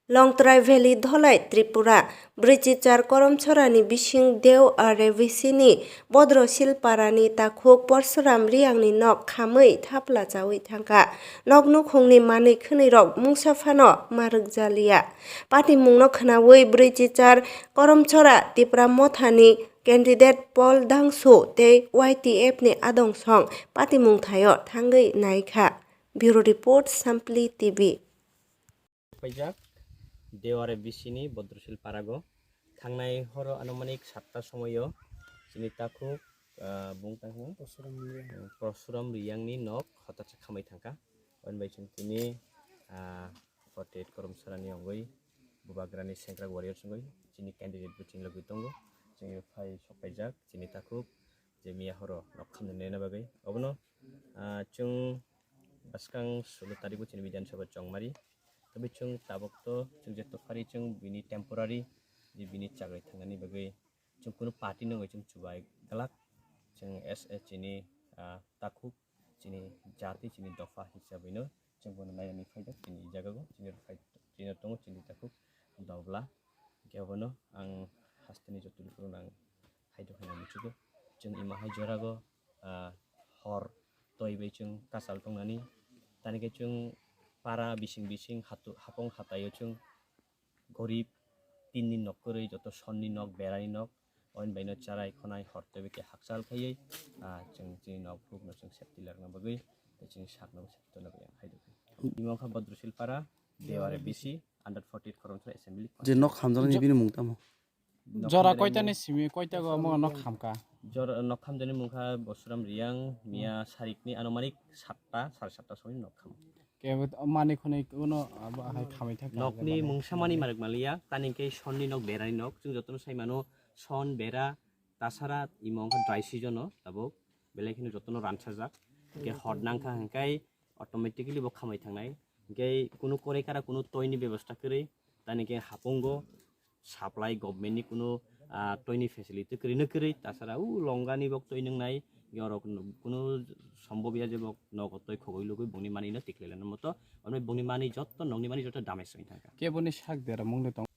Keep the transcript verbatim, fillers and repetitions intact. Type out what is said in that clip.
Longtrai Valley, Dholai, Tripura. Brwichichar Koromchorani bising Deo are bisini Bodrosil parani takhuk Porsuram Riyangni nok khamwi thapla chawi thangkha. Nok nukhungni manwi khwnwirok mungsa phano ma rwkjaliya. Patimungno khwnawi Brwichichar Koromchora Tipra Mothani candidate Paul Dangsu tei Y T F ni adong song patimung thaio thangwi naikha. Bureau Report, Sampli T V. Paijak, Deware bisini Bodrosil parago. Thangnai horo anumanik satta somoyo chini takhuk, ah, bung tangkha, Porsuram Riyang. Porsuram Riyangni nok hotarsa khamai thangkha. Aboni bai chwng tini, ah, forty eight Koromchorani ongwi Bubagrani Sengkrak Warrior chwngwi chini candidate bo chini logwi tongo. Chwngno phai sok paijak chini takhuk je miya horo nok khamni nena bagwi. Obono, ah, chwng bwskang sulo tarikbo chini Bidhan Sabha chongmari. Tei chwng tabuk to chwng je tophari chwng bini temporary je bini chagri thangnani bagwi chwng kunu party no wngwi chwng chubai glak. Chwng S A chini, ah, takhuk chini jati chini dopha hisabwi no chwng bono nainani phaijak chini jagao chini rwphai chini tongo chini takhuk dobla. Hwnkhe abono ang hasteni joto lukurokno ang hai dokhe nang muchugo. Chwng ima hai jorago, ah, hor toi bai chwng kachal tongnani. Tani khe chwng para bising bising hatu-, hapong hataio chwng gorib tinni nok kwrwi joto sonni nok berani nok. Oini baino charai khonai hor toi bai khe hakchal khaiwi, ah, chwng chini nok phukno chwng safety larwkna bagwi tei chini sakno safety tongna bagwi ang hai dokhe. Imo kha Bodrosil para, Deware B C, under forty eight Koromchora Assembly. Je nok hamjaknai bini mung tamo? Jora koita ni simi koita go omo nok khamka? Jora nok khamjani mungkha Bosuram Riyang, miya sarikni anumanik satta, sare satta somoi nok kham. Kebo mani khonoi kuno abo hai khamai thak. Nokni mungsa mani marik maliya, tani khe sonni nok berani nok, chwng jotono sai mano son bera, tasara imo wngkha dry season o tabuk, belai kheno jotono ransajak. Hwnkhe hor nangkha hwnkhe automatically bo khamai thangnai. Hwnkhe kunu korai kara kunu toini bebosta kwrwi, tani khe hapungo supply government ni kunu, ah, toini facility kwrwi no kwrwi, tasara u longani bo toi nwngnai, yorok kunu sombobya je bo nogo toi khogoi lugui bongni mani no tikhlai lana moto, omni bongni mani jotto nokni mani jotto damage wng thangkha. Keboni sak dera mungni tong.